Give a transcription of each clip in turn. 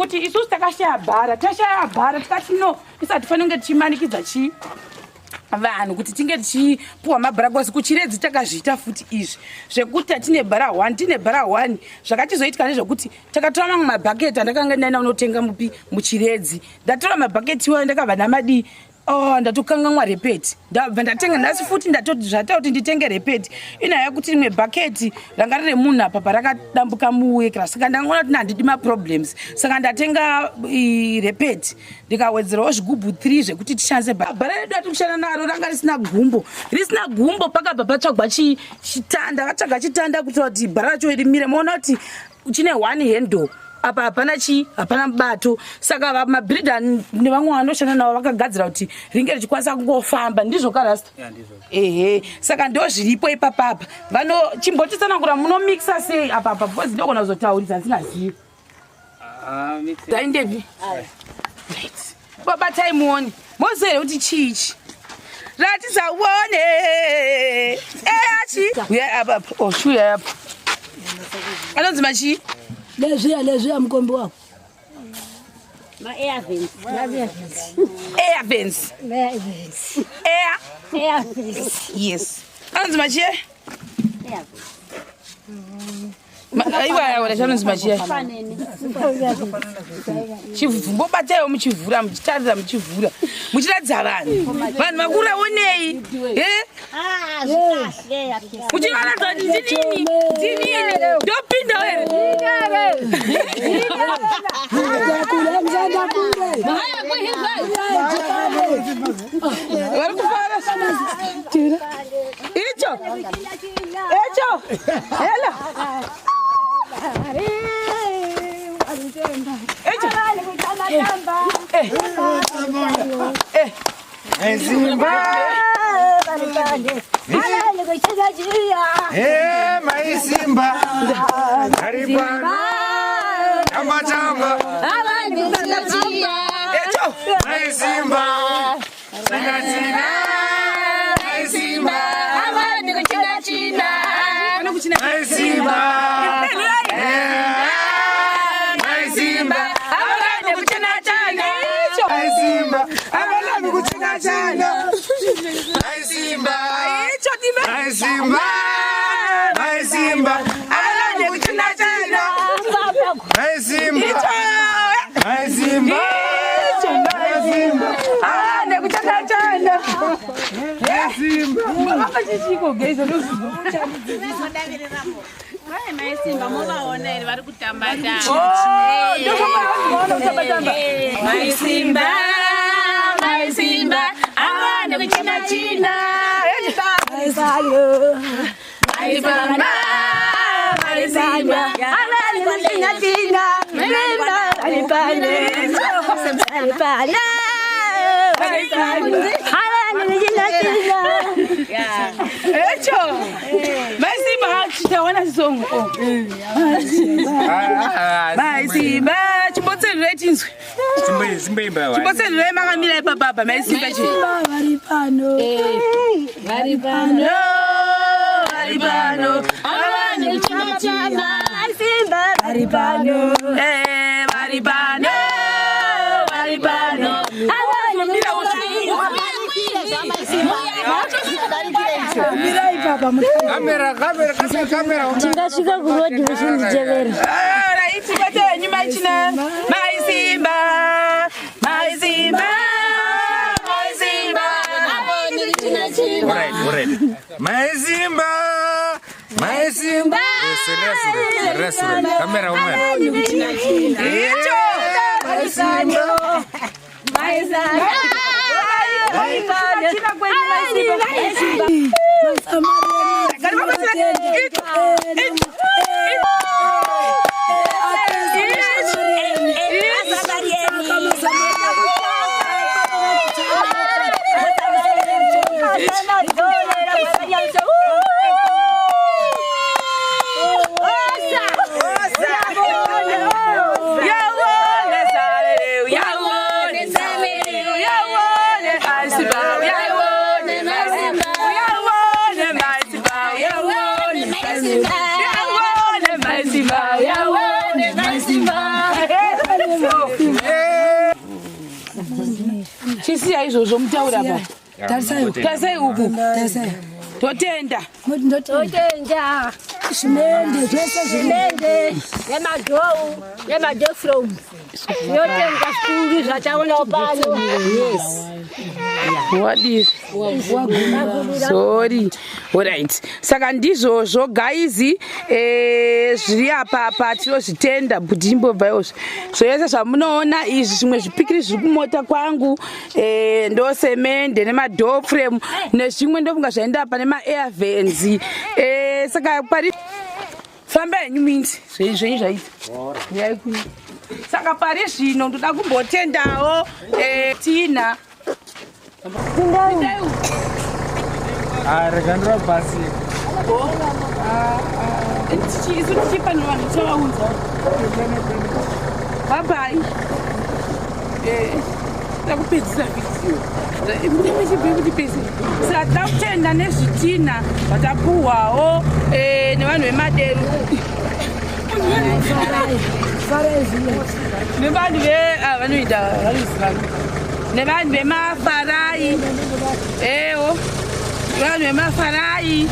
kuti isusu takashaya bhara, tashaya bhara tikati no, isati fanira kunge tichimanikidza chii vanhu kuti tinge tichipuwa mabhara, because kuChiredzi takazviita futi izvi zvekuti tatine bhara 1, tine bhara 1. Zvakachizoitika ndezvekuti takatora mamwe mabhaketi andakanga ndaenda unotenga mupi muChiredzi. Ndatora mabhaketi iwayo, ndakabva ndamadii? Oh, ndatokanganwa repeti. Ndabva ndatenga nhasi futi, zvata kuti nditenge repeti. Inhaya yekuti rimwe bhaketi ranga riri munhu apa parakadambuka muwekera, saka ndangoona kuti handidi maproblems, saka ndatenga repeti, ndikawedzerawo zvigubhu 3 zvekuti tishandise. Bhara redu atiri kushanda naro ranga risina gumbo, risina gumbo. Pakabva patsvagwa chitanda, vatsvaga chitanda kuitira kuti bhara racho rimire. Maona kuti chine one handle apa, hapana chii, hapana mubato. Saka mabhiridha nevamwe vanoshanda navo vakagadzira kuti ringe richikwanisa kungofamba. Ndizvo karasta? Ehe, saka ndo zviripo ipapapa. Vano chimbotitsanangura, munomixa sei apapa, because ndogona kuzotaurisa ndisingazivi. Daindevi babatai muone, moziva here kuti chii ichi? Ratidza uone. Eachi uya apa. Oh, shuya apa anonzi machii? Lezviya, lezviya, mukombi wako. Air vents, air. Yes, anonzi machie. Aiwa, ona chanonzi machiya chimbobataiwo, muchivhura, muchitarira, muchivhura, muchiratidza vanhu. Vanhu vakura, onei, muchivaratidza kuti ndinini, ndinini, ndopinda here? Kule, mzanda kule. Vari kufara. Icho icho, hela icho. Eh, eh. Simba. Eh, mai Simba. Aripano. Tamba tamba. Echo. Mai Simba. China china. Mai Simba. Mai Simba. Eh, mai Simba. Mai Simba. Abalami kuchina china. Mai Simba. Icho dime. Mai Simba. Mai Simba. Abalami kuchina china. Mai Simba. Icho. Mai Simba. Icho. Mai Simba. Ah, nekuchana chana. Mai Simba. Apa chichiko geiza? Mai Simba movaona here vari kutamba? Oh, ndokuvaona kutamba tamba. Mai Simba, Mai Simba, ava nekuchina china. Mai Simba, Mai Simba, ava nekuchina china. Echo. Mai Simba, chitawana song. Oh. Mai Simba, chimbotsenderai tinzwe. Simba. Chimbotsenderai makamira ipapapa, Mai Simba chi. Vari pano. Vari pano. Vari pano. Ava nekuchina china. Vari pano. Eh, vari pano. Vari pano. Ava Mirai papa. Kamera, kamera, kamera, kamera. Tingasvika kurodhi muchinditevera. Right, bate yenyu machina. Mai Simba. Mai Simba. Mai Simba. Alright. Mai Simba. Mai Simba. Eh, sure, sure, sure, sure. Kamera woman. Icho. Mai Simba. China kwenyu, Mai Simba. Gari makwesera. Icho. Icho. Yawone salele, yawone salele, yawone Mai Simba, yawone Mai Simba, yawone Mai Simba, yawone Mai Simba, yawone Mai Simba, yawone Mai Simba. Chisiya izvozvo mutaura pa. Tarisai. Tarisai uku. Tarisai. Totenda. Moti ndotenda. Totenda. Zvimende zvese zvimende nemadhou nemadhofrom. Tinotenda zvikuru zvataonawo pano. Yes. Wadii? Sorry. Alright. Saka ndizvozvo guys, zviri apa apa tinozvitenda kuti imbobva izvozvo. Zvese zvamunoona izvi zvimwe zvipikiri zviri kumota kwangu, ndo semende nemadoor frame nezvimwe ndofunga zvaenda apa nema-air vents. Saka pari famba henyu mindi zvenyu zvenyu zvaita. Uyai kuno. Saka pari zvino ndoda kumbotendawo Tina. Pindai. Ah, rega ndira pasi. Isu tichipa vanhu tichavaunza. Bye bye. Takupedzisa vhidhiyo muchibve kuti pese. Saka tida kutenda nezvitina zvatapuhwawo nevanhu vemaderu nevanhu ve ah, vanoita vanozivana nevanhu vemafarai ewo, vanhu vemafarai.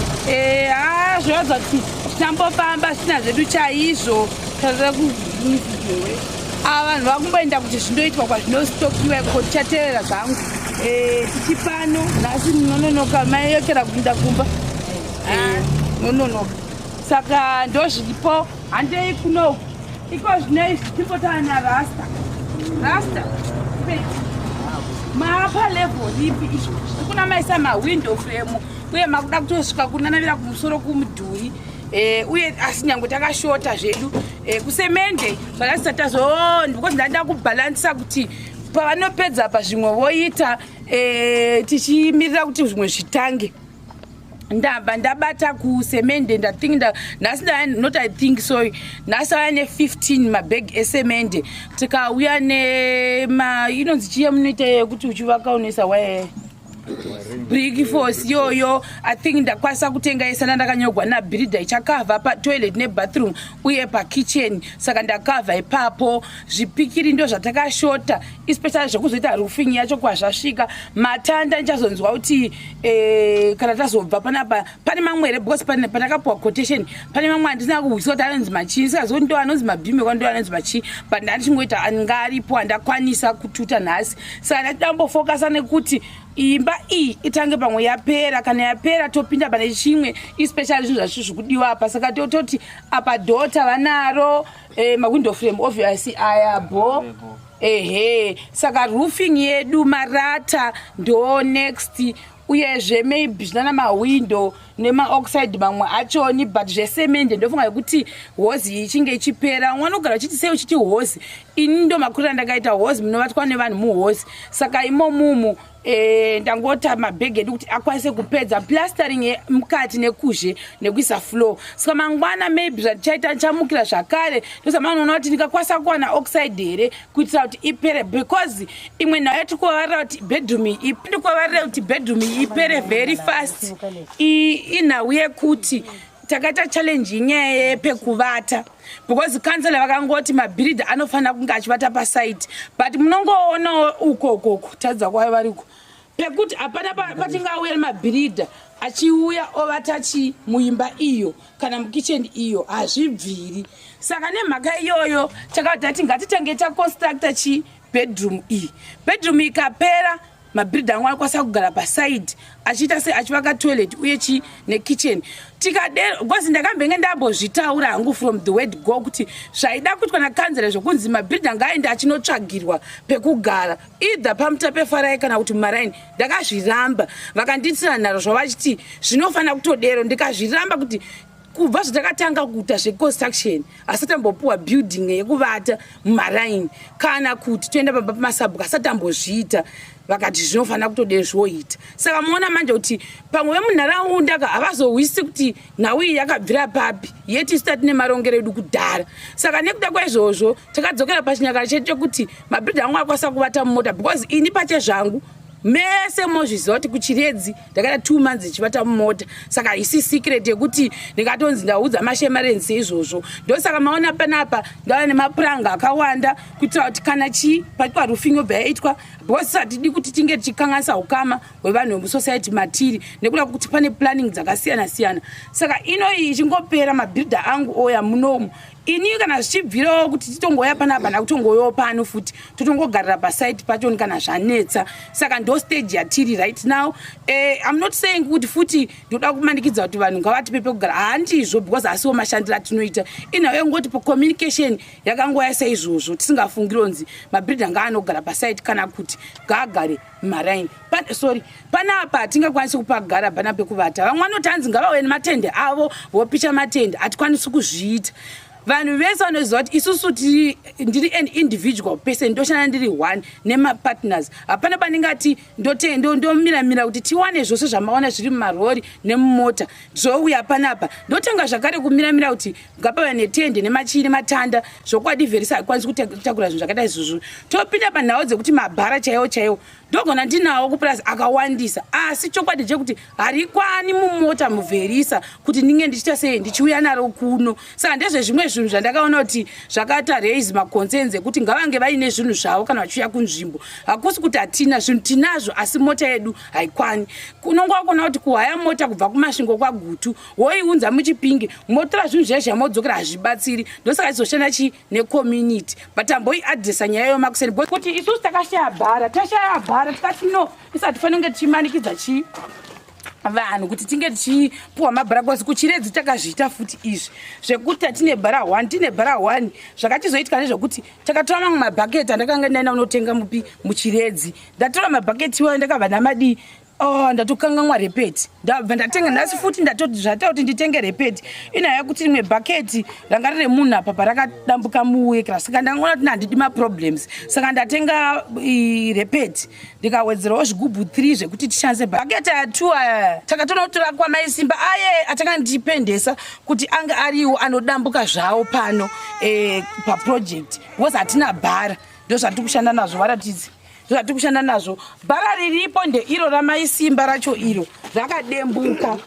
Ha, zvinoratidza kuti tinambofamba zvitina zvedu chaizvo. Tarira ava vanhu vakumboenda kuti zvindoitwa kwazvinostokiwa ikoko. Tichateerera zvangu. Tichipano nhasi munononoka maiyokera kuinda kumba. Nononoka. Saka ndo zviripo. Handei kunoku iko zvino izvi timbotana narasta. Rasta, maapa level ripi izvozvi? Kuna maisa mawindow frame uye makuda kutosvika kunanavira kumusoro kumudhuri. Uye asi nyange takashota zvedu kusemende zvakasisa tazo because ndanda kubhalansisa kuti pavanopedza pa zvimwe voita, tichimirira kuti zvimwe zvitange. Ndabva ndabata kusemende. Ndathink nhasi, not I think, sorry, nhasi auya ne15 mabhegi esemende. Tikauya nema inonzi chiye munoita yekuti uchivaka unoisa waya, brick force iyoyo. I think ndakwanisa kutenga yese ndakanyogwa nabhiridha ichakavha patoilet nebathroom uye pakitchen. Saka ndakavha ipapo. Zvipikiri ndo zvatakashota, especially zvekuzoita roofing yacho kwazvasvika. Matanda ndichazonzwa kuti kana tazobva panapa pane mamwe here, because pandakapiwa quotation pane mamwe andisina kuhwisisa kuti anonzi machii. Sikazivi kuti ndo anonzi mabhimi kwa ndo anonzi machii, but ndandichingoita anga aripo andakwanisa kututa nhasi. Saka ndachidambofokasa nekuti imba iyi itange pamwe yapera. Kana yapera topinda pane chimwe, especially zvinhu zvacho zvikudiwa apa. Saka tototi apa dhota vanaro, mawindow frame obviously aya bo ehe. Saka roofing yedu, marata ndo next, uyezve maybe zvinana mawindow nemaoxide mamwe achoni. But zvesemende ndofunga yekuti hozi ichinge ichipera unogara uchiti sei uchiti hozi. Ini ndo makuriro andakaita hozi, munovatwa nevanhu muhozi. Saka imomumu ndangota mabhegi edu kuti akwanise kupedza plastering mukati nekuzhe nekuisa floor. Saka mangwana maybe zvandichaita, ndichamukira zvakare ndozamanoona kuti ndingakwanisa kuwana oxide here kuitira kuti ipere, because imwe nhau yatikuvavarira kuti bedroom ndikuvavarira kuti bedroom ipere very fast inhau yekuti takaita challenge inyaya yepekuvata, because kansela vakangoti mabhiridha anofanira kunge achivata pasite, but munongoonawo uko ukoko tadza kwayo variko pekuti hapana patingauya nemabhiridha achiuya ovata chi muimba iyo kana mukicheni iyo, hazvibviri. Saka nemhaka iyoyo takati ngatitange taconstructa chi bedroom iyi. Bedroom ikapera, mabhiridha angu anokwanisa kugara paside achiita se achivaka toilet uye chi nekitchen. Tikadero, because ndakambenge ndambozvitaura hangu from the word go kuti zvaida kuitwa nakanzera zvokunzi mabhiridha ngaaende achinotsvagirwa pekugara either paMutape Farai kana kuti mumaraini, ndakazviramba. Vakandiitira nharo zvavachiti zvinofanira kutodero. Ndikazviramba kuti kubva zvatakatanga kuita zveconstruction asati ambopiwa building yekuvata mumaraini kana kuti toenda pamba pamasabhuku, asati ambozviita. Vakati zvinofanira kutodero zvoita. Saka muona manje kuti pamwe vemunharaunda ka havazohwisi kuti nhau iyi yakabvira papi, yeti isu tatine marongero edu kudhara. Saka nekuda kwaizvozvo takadzokera pachinyakare chedu chekuti mabhiridha angu akwanisa kuvata mumota, because ini pache zvangu. Mese mozviziva kuti kuChiredzi ndakaita 2 months ndichivata mumota, saka haisi secret yekuti ndingatonzi ndaudza mashemarens seizvozvo. Ndosaka maona panapa ndava nemapuranga akawanda, kuitira kuti kana chii paitwa roofing yobva yaitwa, because hatidi kuti tinge tichikanganisa ukama hwevanhu vemusociety matiri, nekuda kwekuti pane planning dzakasiyana siyana. Saka inoyi ichingopera, mabhiridha angu oya munomu. Ini kana zvichibvirawo kuti titongoya panapa, nakutongoyawo pano futi, totongogarira pasite pachoni kana zvanetsa. Saka ndo stage yatiri right now. I'm not saying kuti futi ndoda kumanikidza kuti vanhu ngavatipe pekugara, handizvo, because asiwo mashandiro atinoita. Inhau yekungoti communication yakangoya saizvozvo, tisingafungiri mabhiridha ngaanogara pasite kana kuti ngaagare mumaraini. Sorry, panapa hatingakwanisi kupagara pana pekuvata. Vamwe vanoti hanzi ngavauye nematende avo vopicha matende. Hatikwanisi kuzviita. Vanhu vese vanoziva kuti isusu ndiri an individual person, ndoshanda ndiri one nemapartners. Hapana pandingati ndomiramira kuti tiwane zvose zvamaona zviri mumarori nemumota zvouya panapa, ndotanga zvakare kumiramira kuti ngapave netende nemachii nematanda. Zvokwadi Verisa haikwanisi kutakura zvinhu zvakaita izvozvo. Topinda panhau dzekuti mabhara chaiwo chaiwo ndogona ndinawo kupurasi akawandisa, asi chokwadi chekuti harikwani mumota muVerisa kuti ndinge ndichiita sei ndichiuya naro kuno. Saka ndezvezvimwe zvinhu zvandakaona kuti zvakaita raise maconcerns ekuti ngavange vaine zvinhu zvavo kana vachiuya kunzvimbo. Hakusi kuti hatina zvinhu, tinazvo, asi mota yedu haikwani. Unonga kuona kuti kuhaya mota kubva kuMasvingo kwaGutu woiunza muChipinge, motora zvinhu zviya zvamodzokera, hazvibatsiri. Ndosaka tizoshanda chi necommunity, but amboiadresa nyaya yomakuseni kuti isusu takashaya bhara, tashaya bhara, tikati no, isati fanira kunge tichimanikidza chii vanhu kuti tinge tichipuwa mabhara, because kuChiredzi takazviita futi izvi zvekuti tine bhara 1, tine bhara 1. Zvakatizoitika ndezvekuti takatora mamwe mabhaketi andakanga ndaenda unotenga mupi muChiredzi. Ndatora mabhaketi iwayo, ndakabva ndamadii, oh, ndatokanganwa repeti. Ndabva ndatenga nhasi futi, zvataura kuti nditenge repeti. Inhaya yekuti rimwe bhaketi ranga riri munhu apa parakadambuka muwekera, saka ndangoona kuti handidi maproblems, saka ndatenga repeti, ndikawedzerawo zvigubhu 3 zvekuti tishandise bhaketi aya 2 aya. Takatonotora kwamaisimba aye atanga ndipendesa kuti ange ariwo anodambuka zvawo pano paproject, because hatina bhara. Ndo zvatiri kushanda nazvo, varatidzi zvatiri kushanda nazvo. Bhara riripo ndeiro ramaisimba racho, iro rakadembuka.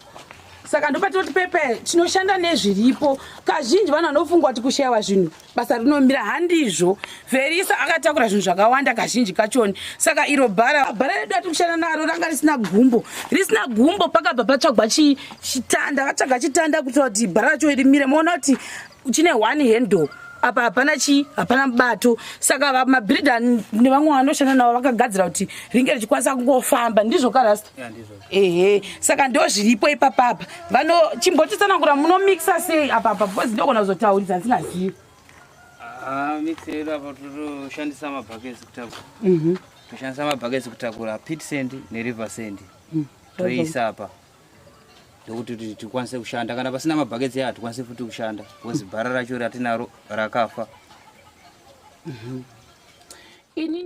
Saka ndopatinoti pepe tinoshanda nezviripo. Kazhinji vanhu vanofunga kuti kushayiwa zvinhu basa rinomira, handizvo. Verisa akatakura zvinhu zvakawanda kazhinji kachoni. Saka iro bhara redu atiri kushanda naro ranga risina gumbo, risina gumbo. Pakabva patsvagwa chitanda, vatsvaga chitanda kuitira kuti bhara racho rimire. Moona kuti chine one handle apa, hapana chi hapana mubato. Saka mabhiridha nevamwe vanoshanda navo vakagadzira kuti ringe richikwanisa kungofamba. Ndizvo karasta? Ehe, saka ndo zviripo ipapapa. Vano chimbotitsanangura munomixa sei apapa, because ndogona kuzotaurisa ndisingazivi. Mix yedu apa totoshandisa mabhaketi kutakura. Toshandisa mabhaketi kutakura pit sand neriver sand, toisa apa ndokuti kuti tikwanise kushanda. Kana pasina mabhaketsi aya hatikwanisi futi kushanda, because bhara racho ratinaro rakafa. Ini